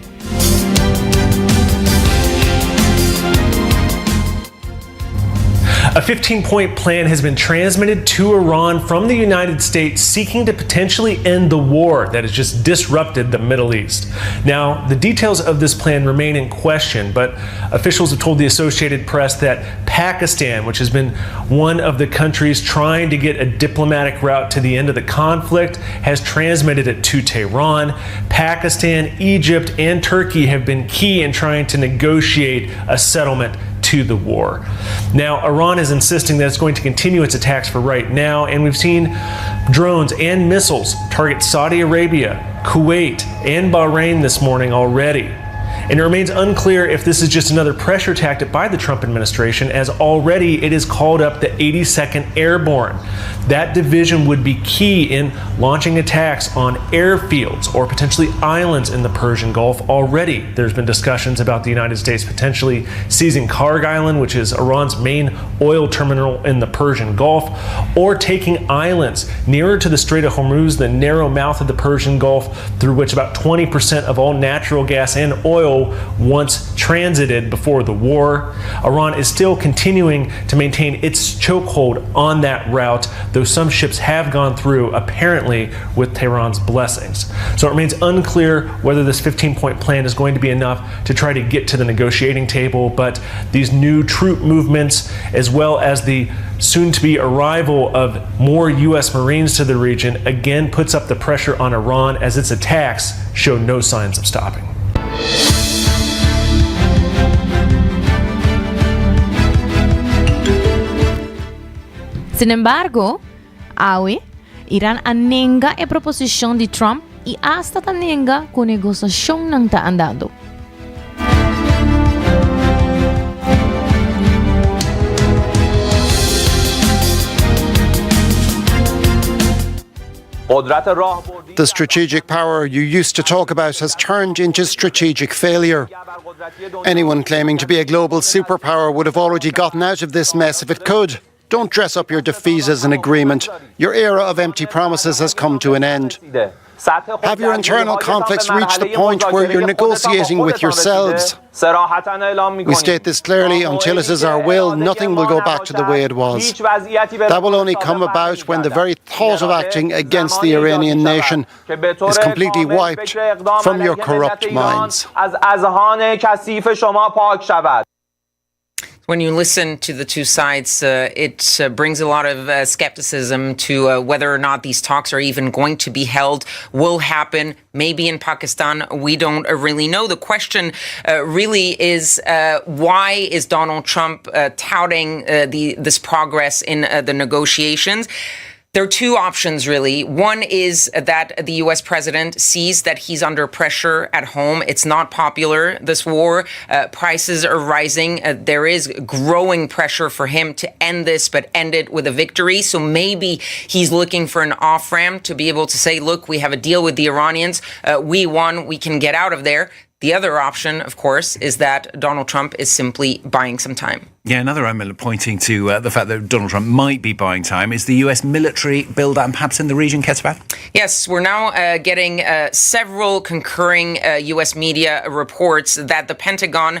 A 15 point plan has been transmitted to Iran from the United States seeking to potentially end the war that has just disrupted the Middle East. Now, the details of this plan remain in question, but officials have told the Associated Press that Pakistan, which has been one of the countries trying to get a diplomatic route to the end of the conflict, has transmitted it to Tehran. Pakistan, Egypt, and Turkey have been key in trying to negotiate a settlement to the war. Now, Iran is insisting that it's going to continue its attacks for right now, and we've seen drones and missiles target Saudi Arabia, Kuwait, and Bahrain this morning already. And it remains unclear if this is just another pressure tactic by the Trump administration, as already it has called up the 82nd Airborne. That division would be key in launching attacks on airfields or potentially islands in the Persian Gulf. Already, there's been discussions about the United States potentially seizing Kharg Island, which is Iran's main oil terminal in the Persian Gulf, or taking islands nearer to the Strait of Hormuz, the narrow mouth of the Persian Gulf, through which about 20% of all natural gas and oil once transited before the war. Iran is still continuing to maintain its chokehold on that route, though some ships have gone through, apparently with Tehran's blessings. So it remains unclear whether this 15 point plan is going to be enough to try to get to the negotiating table, but these new troop movements, as well as the soon to be arrival of more U.S. Marines to the region, again puts up the pressure on Iran as its attacks show no signs of stopping. Sinembargo, awe, Iran a nenga e proposicion di Trump y hasta ta nenga cu negociacionnan ta andando. The strategic power you used to talk about has turned into strategic failure. Anyone claiming to be a global superpower would have already gotten out of this mess if it could. Don't dress up your defeat as an agreement. Your era of empty promises has come to an end. Have your internal conflicts reached the point where you're negotiating with yourselves? We state this clearly until it is our will, nothing will go back to the way it was. That will only come about when the very thought of acting against the Iranian nation is completely wiped from your corrupt minds. When you listen to the two sides, it brings a lot of skepticism to whether or not these talks are even going to be held, will happen, maybe in Pakistan. We don't really know. The question really is why is Donald Trump touting this progress in the negotiations? There are two options, really. One is that the U.S. president sees that he's under pressure at home. It's not popular, this war. Prices are rising. There is growing pressure for him to end this, but end it with a victory. So maybe he's looking for an off ramp to be able to say, look, we have a deal with the Iranians. We won. We can get out of there. The other option, of course, is that Donald Trump is simply buying some time. Yeah, another element pointing to the fact that Donald Trump might be buying time is the US military build-up, and perhaps in the region, Ketevan? Yes, we're now getting several concurring US media reports that the Pentagon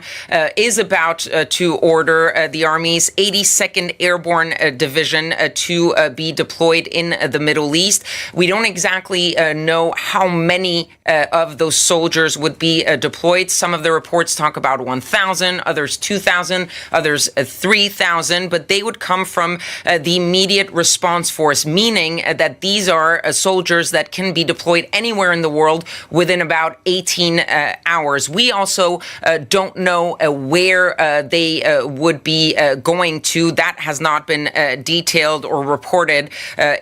is about to order the Army's 82nd Airborne Division to be deployed in the Middle East. We don't exactly know how many of those soldiers would be deployed. Some of the reports talk about 1,000, others 2,000, others 3,000, but they would come from the immediate response force, meaning that these are soldiers that can be deployed anywhere in the world within about 18 hours. We also don't know where they would be going to. That has not been detailed or reported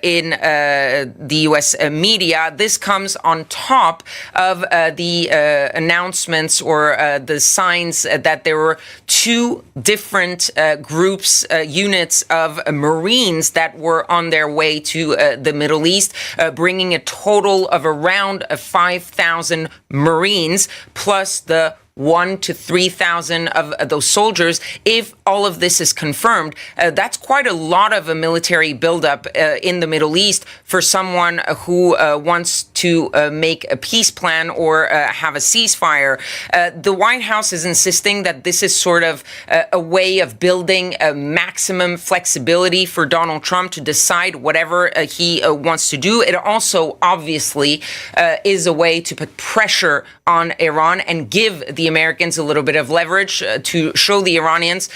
in the U.S. media. This comes on top of the announcements or the signs that there were two different groups, units of Marines that were on their way to the Middle East, bringing a total of around 5,000 Marines, plus the 1 to 3,000 of those soldiers. If all of this is confirmed, that's quite a lot of a military buildup in the Middle East for someone who wants to make a peace plan or have a ceasefire. The White House is insisting that this is sort of a way of building a maximum flexibility for Donald Trump to decide whatever he wants to do. It also obviously is a way to put pressure on Iran and give the Americans a little bit of leverage to show the Iranians,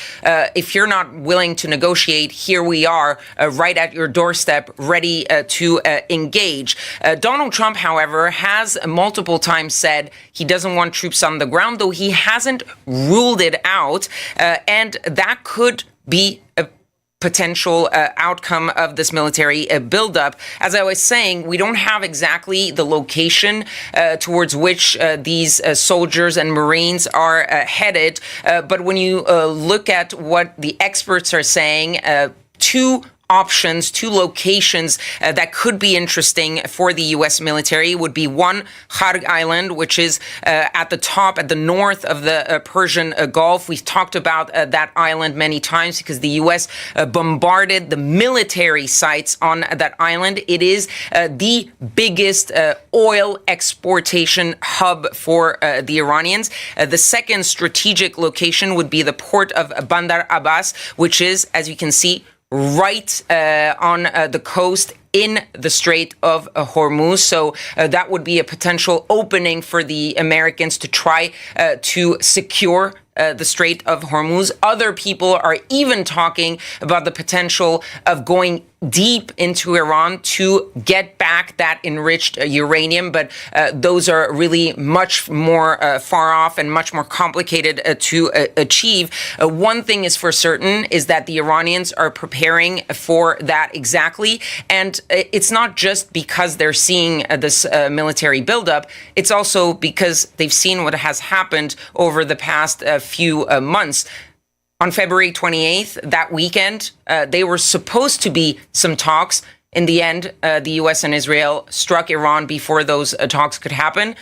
if you're not willing to negotiate, here we are right at your doorstep, ready to engage. Donald Trump, however, has multiple times said he doesn't want troops on the ground, though he hasn't ruled it out, and that could be a potential outcome of this military buildup. As I was saying, we don't have exactly the location towards which these soldiers and Marines are headed, but when you look at what the experts are saying, two options, two locations that could be interesting for the U.S. military would be one, Kharg Island, which is at the top, at the north of the Persian Gulf. We've talked about that island many times because the U.S. bombarded the military sites on that island. It is the biggest oil exportation hub for the Iranians. The second strategic location would be the port of Bandar Abbas, which is, as you can see, right on the coast in the Strait of Hormuz. So that would be a potential opening for the Americans to try to secure the Strait of Hormuz. Other people are even talking about the potential of going deep into Iran to get back that enriched uranium, but those are really much more far off and much more complicated to achieve. One thing is for certain is that the Iranians are preparing for that exactly, and it's not just because they're seeing this military buildup, it's also because they've seen what has happened over the past few months. On February 28th, that weekend, they were supposed to be some talks. In the end, the U.S. and Israel struck Iran before those talks could happen.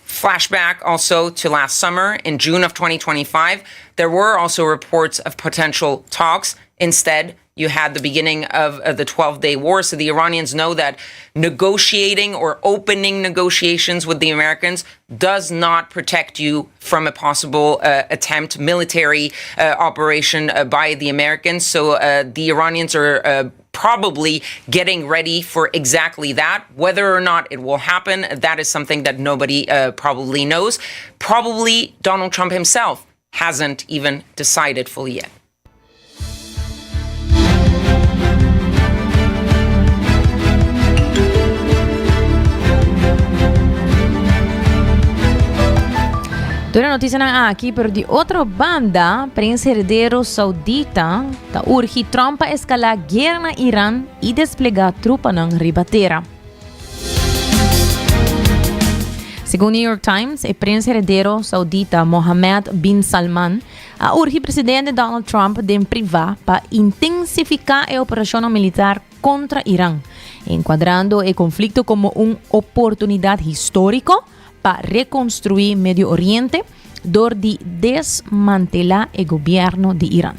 Flashback also to last summer in June of 2025, there were also reports of potential talks. Instead, you had the beginning of the 12 day war. So the Iranians know that negotiating or opening negotiations with the Americans does not protect you from a possible attempt, military operation by the Americans. So the Iranians are probably getting ready for exactly that. Whether or not it will happen, that is something that nobody probably knows. Probably Donald Trump himself hasn't even decided fully yet. Tur e noticianan aki, pero di otro banda, prins heredero Saudita ta urgi Trump pa escala guera na Iran y desplega trupanan riba tera. Segun New York Times, e prins heredero Saudita Mohammed bin Salman a urgi presidente Donald Trump den priva pa intensifica e operacionnan militar contra Iran, encuadrando e conflicto como un oportunidad historico pa reconstrui Medio Oriente dor di desmantela e gobierno di Iran.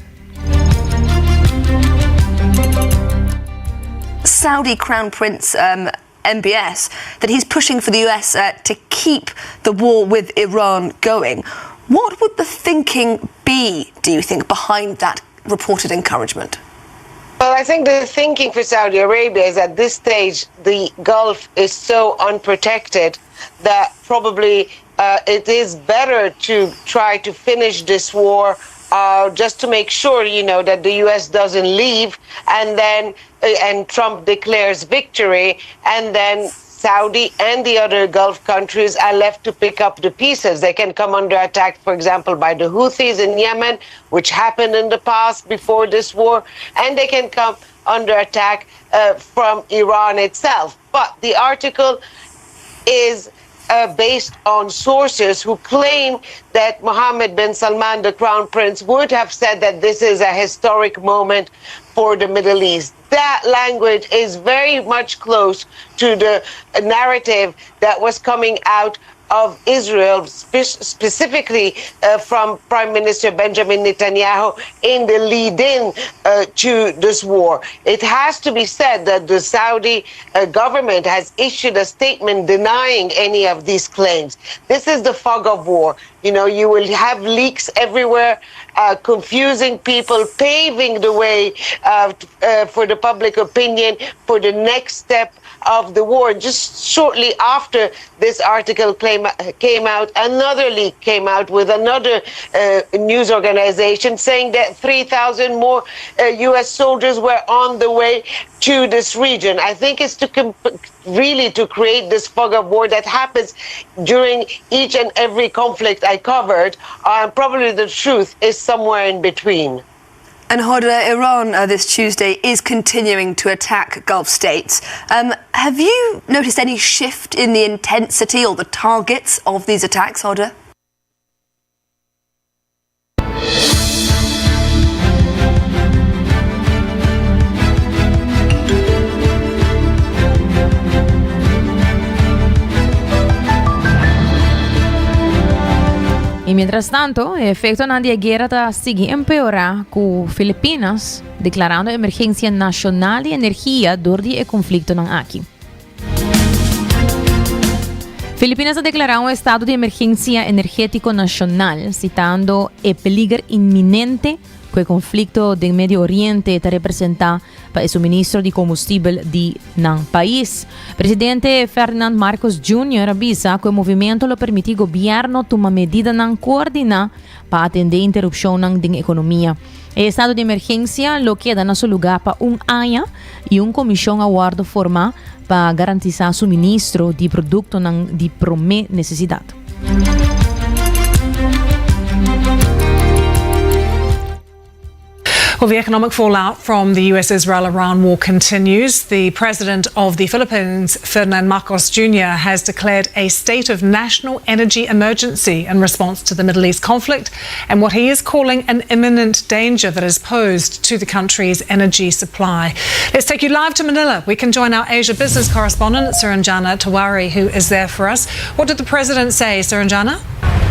Saudi Crown Prince um, MBS that he's pushing for the US uh, to keep the war with Iran going. What would the thinking be, do you think, behind that reported encouragement? Well, I think the thinking for Saudi Arabia is at this stage, the Gulf is so unprotected that probably uh, it is better to try to finish this war uh, just to make sure, you know, that the U.S. doesn't leave and then uh, and Trump declares victory and then Saudi and the other Gulf countries are left to pick up the pieces. They can come under attack, for example, by the Houthis in Yemen, which happened in the past before this war, and they can come under attack uh, from Iran itself. But the article is uh, based on sources who claim that Mohammed bin Salman, the crown prince, would have said that this is a historic moment for the Middle East. That language is very much close to the narrative that was coming out of Israel, spe- specifically uh, from Prime Minister Benjamin Netanyahu in the lead in uh, to this war. It has to be said that the Saudi uh, government has issued a statement denying any of these claims. This is the fog of war. You know, you will have leaks everywhere, uh, confusing people, paving the way uh, uh, for the public opinion for the next step of the war. Just shortly after this article came, came out, another leak came out with another uh, news organization saying that 3,000 more uh, U.S. soldiers were on the way to this region. I think it's to comp- really to create this fog of war that happens during each and every conflict I covered. Uh, probably the truth is somewhere in between. And Hoda, Iran uh, this Tuesday is continuing to attack Gulf states. Um, have you noticed any shift in the intensity or the targets of these attacks, Hoda? Y mientras tanto, e efectonan di e guera ta sigui empeora cu Filipinas declarando emergencia nacional di energia door di e conflictonan aki. Filipinas a declara un estado di emergencia energetico nacional, citando e peliger inminente cu e conflicto den Medio Oriente ta representa pa e suministro di combustibel di nan pais. Presidente Ferdinand Marcos Jr. a bisa cu e movimento lo permiti gobierno tuma medidanan coordina pa atende interupcionnan den economia. E estado di emergencia lo keda na su lugar pa un aña y un comision a wordo forma pa garantisa suministro di productonan di prome necesidad. Well, the economic fallout from the US Israel Iran war continues. The president of the Philippines, Ferdinand Marcos Jr., has declared a state of national energy emergency in response to the Middle East conflict and what he is calling an imminent danger that is posed to the country's energy supply. Let's take you live to Manila. We can join our Asia business correspondent, Suranjana Tawari, who is there for us. What did the president say, Suranjana?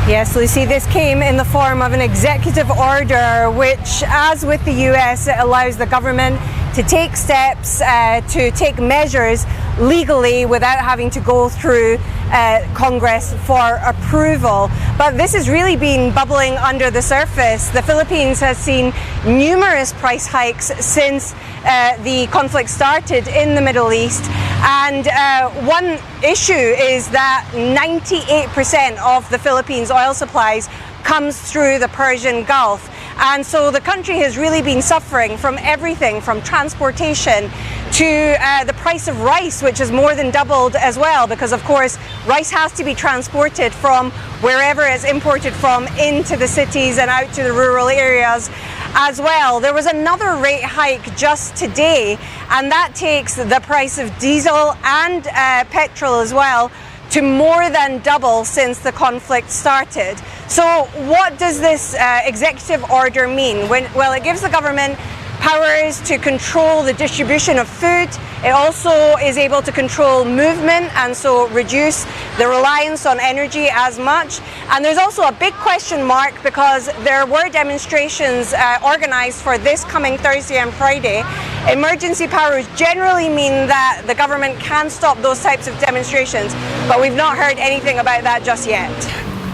Yes, Lucy, this came in the form of an executive order, which, as with the US, it allows the government to take steps uh, to take measures legally without having to go through uh, Congress for approval. But this has really been bubbling under the surface. The Philippines has seen numerous price hikes since uh, the conflict started in the Middle East. And uh, one issue is that 98% of the Philippines' oil supplies comes through the Persian Gulf. And so the country has really been suffering from everything from transportation to uh, the price of rice, which has more than doubled as well, because of course, rice has to be transported from wherever it's imported from into the cities and out to the rural areas as well. There was another rate hike just today, and that takes the price of diesel and uh, petrol as well to more than double since the conflict started. So, what does this uh, executive order mean? When, well, it gives the government powers to control the distribution of food. It also is able to control movement and so reduce the reliance on energy as much. And there's also a big question mark because there were demonstrations uh, organized for this coming Thursday and Friday. Emergency powers generally mean that the government can stop those types of demonstrations, but we've not heard anything about that just yet.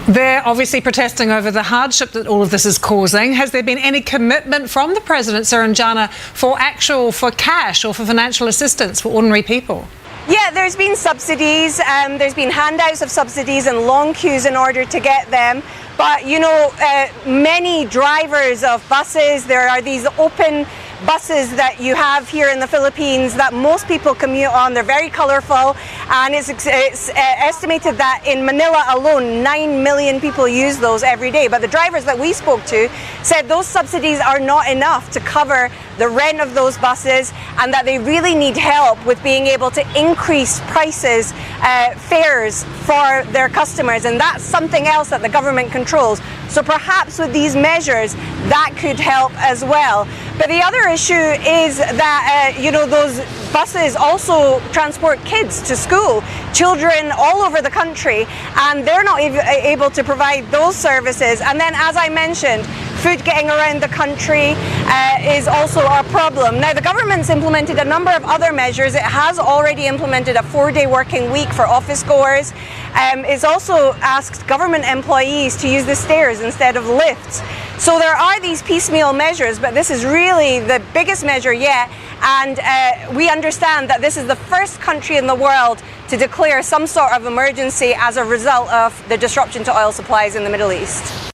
They're obviously protesting over the hardship that all of this is causing. Has there been any commitment from the president, Suranjana, for actual, for cash or for financial assistance for ordinary people? Yeah, there's been subsidies. Um, there's been handouts of subsidies and long queues in order to get them. But, you know, uh, many drivers of buses, there are these open buses that you have here in the Philippines that most people commute on. They're very colorful, and it's, it's uh, estimated that in Manila alone, 9 million people use those every day. But the drivers that we spoke to said those subsidies are not enough to cover the rent of those buses and that they really need help with being able to increase prices, uh, fares for their customers. And that's something else that the government controls. So perhaps with these measures, that could help as well. But the other issue is that, uh, you know, those buses also transport kids to school, children all over the country, and they're not able to provide those services. And then, as I mentioned, food getting around the country uh, is also a problem. Now, the government's implemented a number of other measures. It has already implemented a four day working week for office goers. Um, it's also asked government employees to use the stairs instead of lifts. So there are these piecemeal measures, but this is really the biggest measure yet. And uh, we understand that this is the first country in the world to declare some sort of emergency as a result of the disruption to oil supplies in the Middle East.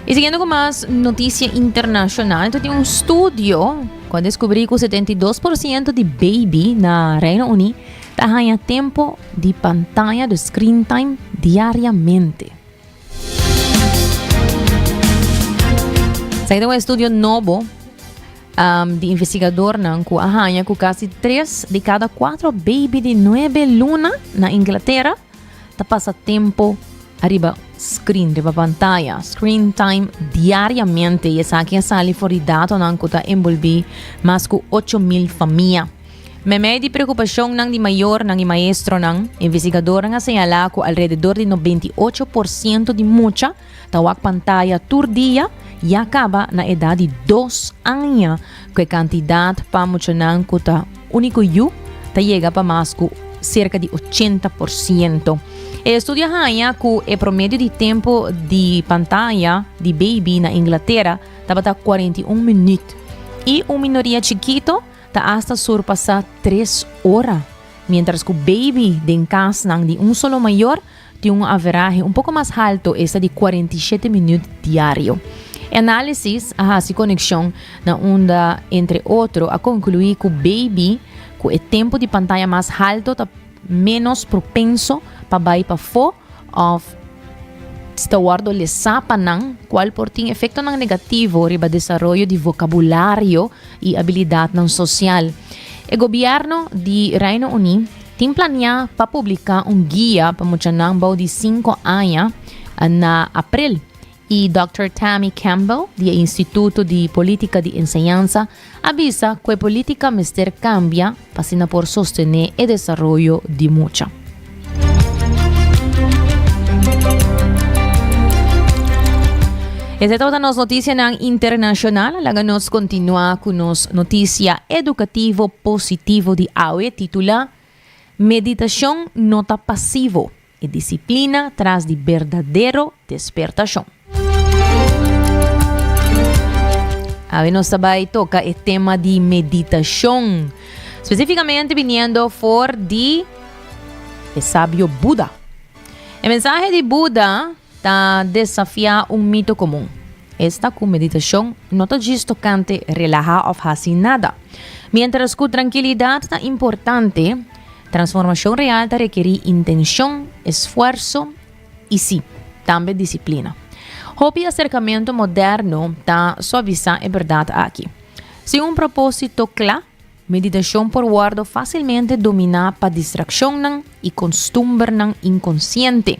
Y siguiendo cu mas noticia internacional, tin un studio cu a descubri cu 72% di baby na Reino Uni ta haya tempo di pantaya de screen time diariamente. Esaki ta un estudio nobo um, di investigadornan ku a haña ku kasi 3 di kada 4 baby di 9 luna na Inglaterra ta pasa tempo ariba screen, riba pantaya, screen time diariamente y esaki a sali for di datonan ku ta envolví mas ku 8.000 famia. Meimei di preokupashonnan di mayornan i maestronan, investigadornan a señalá ku alrededor di 98 por siento di mucha ta wak pantaya tur dia ya kaba na edat di dos aña, ku e kantidat pa muchanan ku ta úniko yu ta yega pa mas ku serka di 80%. E estudio a haña ku e promedio di tempu di pantaya di baby na Inglatera tabata 41 minüt i un minoria chikito ta asta surpasá tres ora, miéntras ku baby den kasnan di un solo mayor tin un averahe un poko mas halto, esta di 47 minüt diario. E análisis a hasi konekshon na unda entre otro a konkluí ku baby ku e tempu di pantaya mas halto ta ménos propenso pa bai pafó òf ta wòrdu lesá pa nan, kual por tin efektonan negativo riba desaroyo di vokabulario i abilidatnan sosial. E gobièrnu di Reino Uní tin planiá pa publiká un guia pa muchanan bou di sinku aña na aprel. Y Dòkter Tammy Campbell di e Instituto di Politica di Enseñansa a bisa cu e politica mester cambia pa asina por sostene e desaroyo di mucha. Esei tabata nos noticianan internacional. Laga nos continua cu nos noticia educativo positivo di awe titula Meditacion no ta pasivo. E disiplina tras di berdadero despertashon. Awe nos ta bai toka e tema di meditashon, spesifikamente biniendo for di e sabio Buda. E mensahe di Buda ta desafiá un mito komun, esta ku meditashon no ta djis tokante relahá òf hasi nada. Miéntras ku trankilidat ta importante, Transformacion real ta rekerí intencion, esfuerso i sí, tambe disiplina. Hopi acercamento moderno ta suavisá e berdad aki. Sin un propósito cla, meditacion por wordo fácilmente dominá pa distraccionnan i costumbernan inconciente.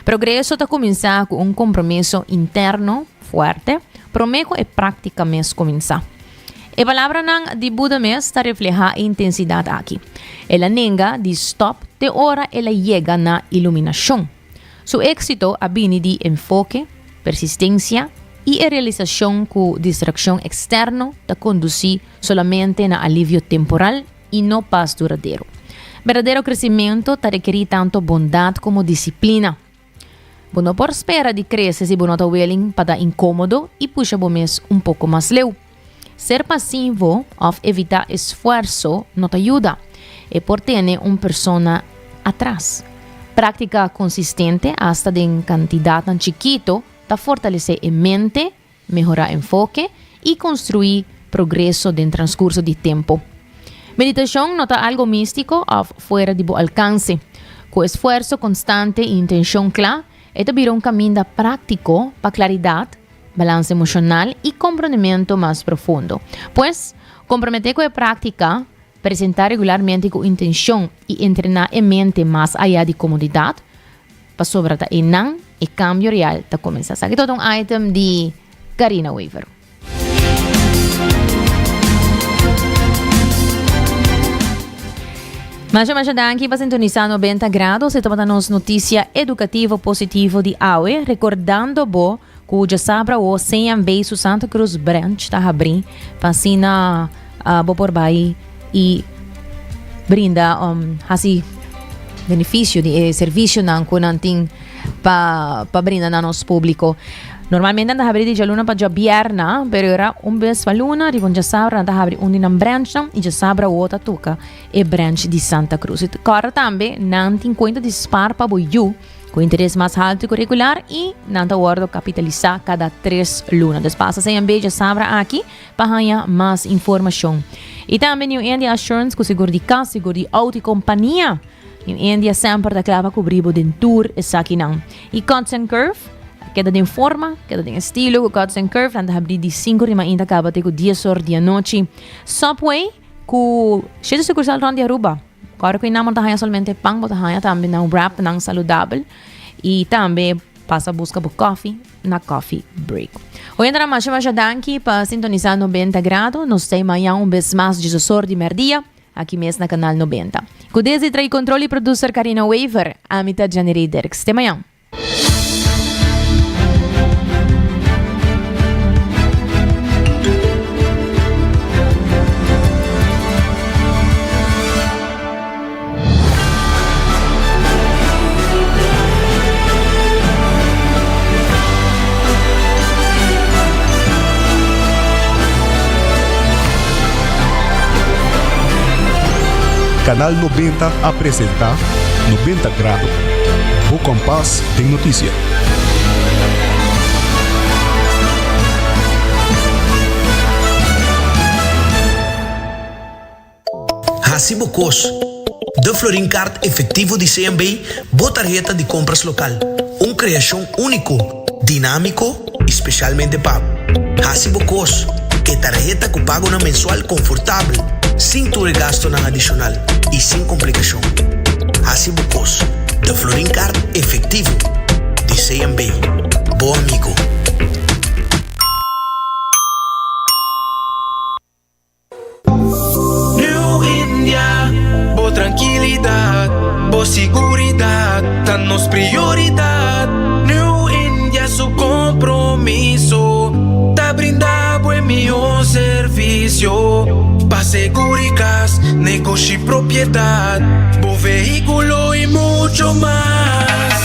Progreso ta cuminsá cu un compromiso interno fuerte promé cu e práctica mes cuminsá. E palabranan di Buda mes ta reflehá e intensidat aki. El a nenga di stòp te ora el a yega na iluminashon. Su éksito a bini di enfoke, persistensia i e realisashon ku distrakshon eksterno ta kondusí solamente na alivio temporal i no pas duradero. Berdadero kresimentu ta rekerí tantu bondat komo disiplina. Bo no por spera di krese si bo no ta willing pa ta inkomodo i pusha bo mes un poko mas leu. Ser pasivo òf evitá esfuerso no ta yuda. E por tene un persona atras. Práktika konsistente, asta den kantidatnan chikito, ta fortalesé e mente, mehorá enfoke i konstruí progreso den transkurso di tempu. Meditashon no ta algu místiko òf fuera di bo alkanse. Ku esfuerso konstante i intenshon kla, e ta bira un kaminda práktiko pa klaridat, balansa emoshonal i komprondementu mas profundo. Pues, komprometé ku e práktika, presentá regularmente ku intenshon i entrená e mente mas ayá di komodidat, Pasobra ta einan e cambio real ta cuminsa. Esaki ta un item di Carina Wever. Masha masha danki pa sintonisa 90 Grado. Esei tabata nos noticia educativo positivo di awe. Recordando bo cu djasabra awo CMB su Santa Cruz branch ta habri pa asina uh, bo por bai y brinda um, hasi beneficio di e servicionan cu nan tin pa, pa brinda na nos publico. Normalmente nan ta habri di djaluna pa djabierna, pero era un bes pa luna, riba un djasabra nan ta habri un di nan branchnan y djasabra awo ta toca e branch di Santa Cruz. Y corda tambe nan tin cuenta di spar pa bo yu. Ku interes mas haltu ku regular i nan ta wòrdu kapitalisá kada tres luna. Dus pasa CMB djasabra aki pa haña mas informashon. I tambe New India Assurance ku sigur di kas, sigur di outo i kompania. New India semper ta kla pa kubri bo den tur esakinan. I Cuts and Curve keda den forma, keda den estilo ku Cuts and Curve. Nan ta habri di sinku di mainta kaba te ku dies or di anochi. Subway ku shete sukursal rònt di Aruba. Ora ku nan bo ta haña solamente pan, bo ta haña tambe nan wrapnan saludabel i tambe pasa buska bo koffie na Coffee Break. Oyentenan masha masha danki pa sintonisa 90 Grado. Nos ta mañan un bes mas djesosor di merdia aki mes na Kanal 90. Ku desdi tra'i control i producer Carina Wever, ami ta Janirey Dirks. Te mañan. Canal 90 a presenta 90 Grado. Bo kompas den notisia. Hasi bo kos. De Florin Card efectivo di CMB, bo tarheta di compras local. Un creacion unico, dinamico y specialmente pa bo. Hasi bo kos. E tarheta cu pagonan mensual confortabel, sin tur e gastonan adicional y sin complicacion. Hasi bo kos. De Florin Card efectivo di CMB. Bo amigo. ta nos prioridat. New India su kompromiso ta brinda bo e mihó servisio pa seguri kas, negoshi, propiedat, bo vehíkulo i mucho mas.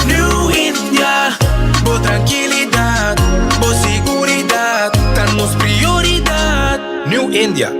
New India, bo trankilidat, bo siguridat ta nos prioridat. New India.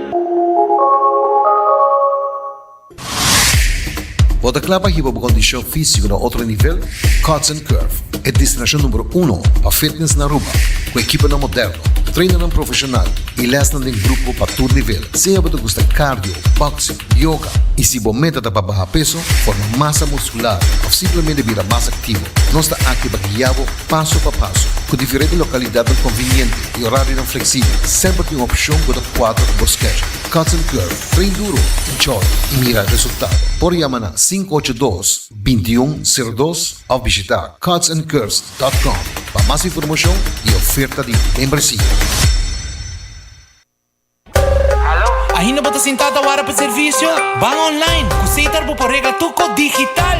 Bo ta kla pa hiba bo kondishon físiko na otro nivel? Cuts and Curve, e destinashon numero uno pa fitness na Aruba, ku ekiponan moderno, trainernan profeshonal i lèsnan den grupo pa tur nivel. Sea bo ta gusta cardio, boxing, yoga i si bo meta ta pa baha peso, forma masa muskular òf simplemente bira mas aktivo, nos ta aki pa guia bo paso pa paso. Ku diferente lokalidatnan konviniente i orarionan fleksibel, semper tin un opshon ku ta kuadra ku bo schedule. Cuts and Curve. Train duro, enjoy y mira resultado. Por yama na 582 2102 of bishita cutsandcurves dot com pa mas informacion y oferta di membresia. Ainda bo ta sinta ta wara pa servicio? Ban online! Cu Setar bo por regla tur cos digital!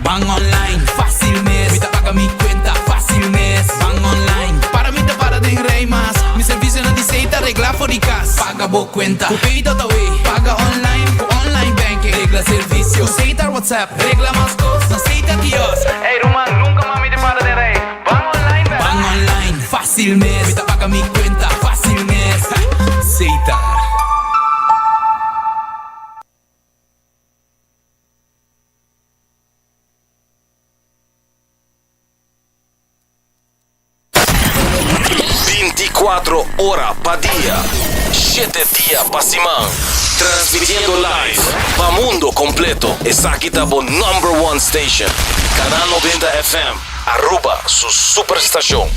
Ban online, facil mes! Mi ta paga mi cuenta, facil mes! Ban online, para mi ta para den rij mas! Mi servicionan di Setar regla for di cas! Paga bo cuenta cu Pay.awe, paga online cu online banking, regla servicio cu Setar WhatsApp, regla mas cos na Setar kiosk. Ey ruman, nunca mas mi ta para den rij. Ban online bek. Ban online, facil mes. Mi ta paga mi cuenta, facil mes. Setar. Binticuatro ora pa dia, shete dia pa siman. Transmitiendo live pa mundo completo. Esaki ta bo number one station. Canal 90 FM, Aruba su superstacion.